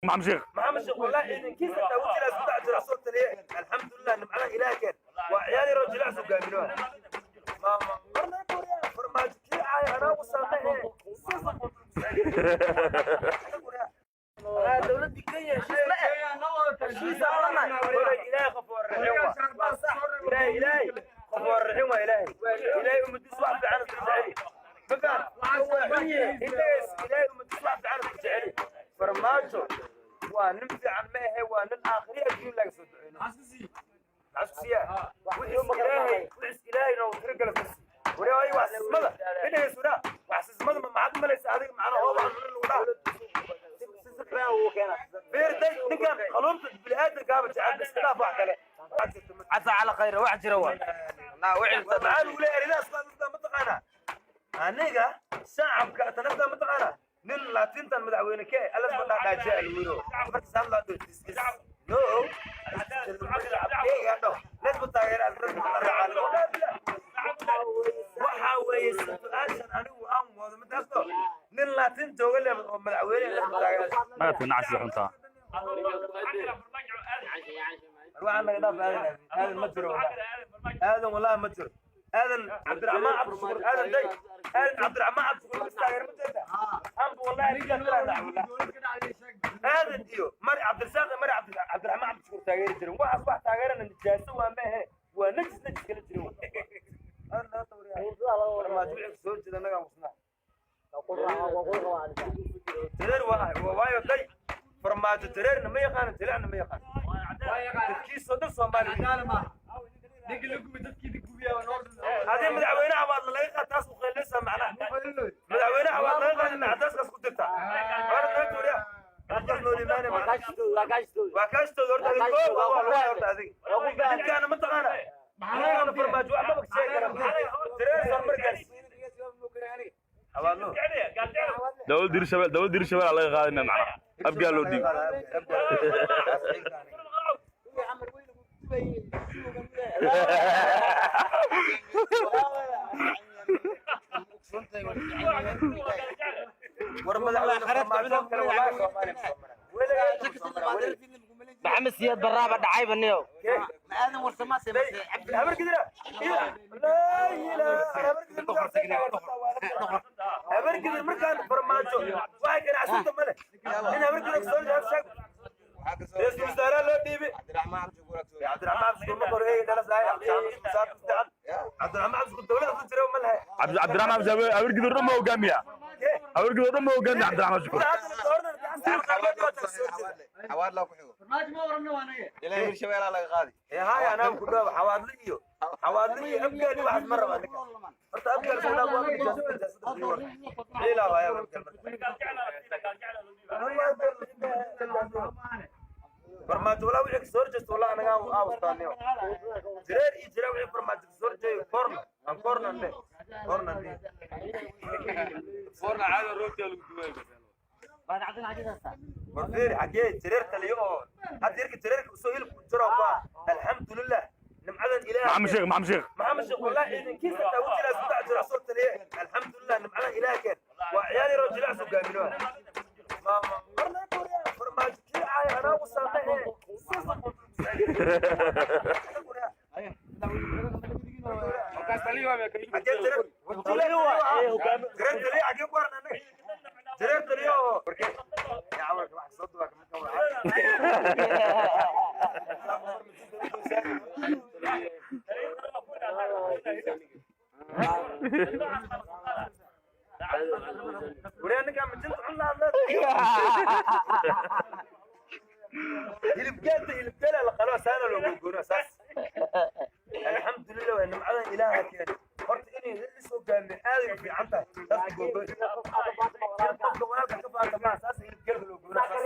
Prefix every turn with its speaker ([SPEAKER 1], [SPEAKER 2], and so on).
[SPEAKER 1] Maxamed Sheekh.
[SPEAKER 2] Maxamed Sheekh, wallahi ciidankiisa taa wajilaas ku dhex jira soo taliye. Alxamdulilah, nimcada Ilaah keen waa ciyaal yaroo jilacs hogaamino. Marna Farmaajo kii caaya anaa wasaame ee
[SPEAKER 3] Dowladii Kenya heshiis la eh, heshiis aan la nahay.
[SPEAKER 2] Ilaahay qafuur raxiim waa. Ilaahay, Ilaahay qafuur raxiim waa. Ilaahay, Ilaahay ummadiis wax fiican isku jeceli. Ma fahan intaas? Ilaahay ummadiis wax fiican isku jeceli. Farmaajo waa nin fiican ma ahe, waa nin aakhiri adduun laga soo duceyno. Maxaa isku siiyaa? Wixii Ilaahay, wixii Ilaahay noogu tiragala ku sii. Waraa wax sismada inay suraa wax sismada ma maxaad malaysa adiga? Macnaha hooba aan lagu dhaha beertay ninkan qaluubta bini'aadamkaaba jecel, iska dhaaf wax kale.
[SPEAKER 3] Casa cala khayra, wax jira waa.
[SPEAKER 2] Maxaa lagu leeyahay? Aridaas baa dadka ma taqaanaa? Aniga shacabka tanafta ma taqaanaa? Nin laatintan madaxweyne ke alas ma dhaadhaajiya alwiro marka saan laa do this is no shacabkeyga dho lesba taageera. Waxa weeye su-aashan anigu aan wado midaasto nin laatin jooga le oo madaxweyne lesba taageera.
[SPEAKER 1] Magaadka nacasi xuntaa.
[SPEAKER 2] Waxaan naga dhaaf Aadan. Aadan ma jiro wallahi, Aadan wallahi ma jiro. Aadan Cabdiraxmaan Cabdishukur, Aadan day, Aadan Cabdiraxmaan Cabdishukur ma taageer ma jirta anba wallahi billahi billahi wallahi. Aadan iyo mari Cabdirasaaq, mari Cabdiraxmaan Cabdishukur taageeri jirin. Waxaas wax taageerana nijaaso waa maahe, waa najis, najis kala jirin. Farmaajo wixii soo jeeda annagaa wasnaa jareer waa waayo day. Farmaajo jareerna ma yaqaano, jilecna ma yaqaano, dadkiisoo dhan Soomaaliya. Hadii madaxweynaha waad laga qaad taas u qeyleysaa, macnaha madaxweynaha waad laga qaadin cadaaskaas ku dirtaa waana naga tuuriya dadkaas noo limaanay macnaha. Waa kaashtooda horta adiga koob waa lagu horta adiga ninkaana ma taqaana? Ninkaana Farmaajo waxba ma sheegi kara. Jareer soo markaas xawaadlo.
[SPEAKER 1] Dowladda Hirshabelle, dowladda Hirshabelle laga qaaday macnaha Abgaal loo dhiibay.
[SPEAKER 2] War madaxweyne Farmaajo kale wallahi Soomaaliya ma soo maray weligeed.
[SPEAKER 3] Maxamed Siyaad Barraaba dhacayba niyow.
[SPEAKER 2] Habar gidira laa ilaaha, habar gidir, habar gidir markaan Farmaajo waxay ganacsanta male in habar gidir soo sheeg ra'iisul wasaaraha loo dhiibay Cabdiraxmaan Cabdishakuur ma qoro eey dhalas lahay. Cabdiraxmaan Cabdishakuur dowladda ku jira ma lahay.
[SPEAKER 1] Cabdiraxmaan Cabdishakuur Habargidir dhan ma hogaamiya, Habargidir dhan ma hogaamiya Cabdiraxmaan Shukuur.
[SPEAKER 4] Xawaadla ku xigo ilaa Hirshabeella laga qaadi.
[SPEAKER 2] Haya, anaa ku dhaw xawaadle iyo xawaadle iyo Abgaal iyo waxaas ma raba ninka. Horta Abgaal soo dhaaf, waa nijaasada ciila waaya Abgaal. Farmaajo walaa wixii kasoo horjeesta walaa anagaa aawastaaniyo jireer iyo jireer wixii Farmaajo kasoo horjeeyo korna aan korna ne korna ne. War fiiri xagee jireer taliyo oo hadda yarka jireerka usoo hilibku jiro baa. Alxamdulilah, nimcadan Ilaahay.
[SPEAKER 1] Maxamed Sheekh, Maxamed Sheekh.
[SPEAKER 2] Maxamed Sheekh wallahi ciidankiisa taa wajilaas ku dhex jira soo taliye. Alxamdulilah, nimcadan Ilaahay keen waa ciyaal yaroo jilacs hogaamino. Marna Farmaajo kii caaya anaa wasaame ee xagee jireer jireer taliyo xagee ku arna anaga jireer taliyo oo ya camalka wax soo duwaa kamid kan waa. Waryaa ninkaan majinta cun lahaa hilibgeelta, hilibgeela la qalo saana loo googoono saas. Alxamdulilah, waa nimcadan Ilaaha keenay. Horta inay is hogaamiyo aaday u fiican tahay. Saas googooy qofka walaalka ka faanta maa saas hilibgeelka loo goona saas.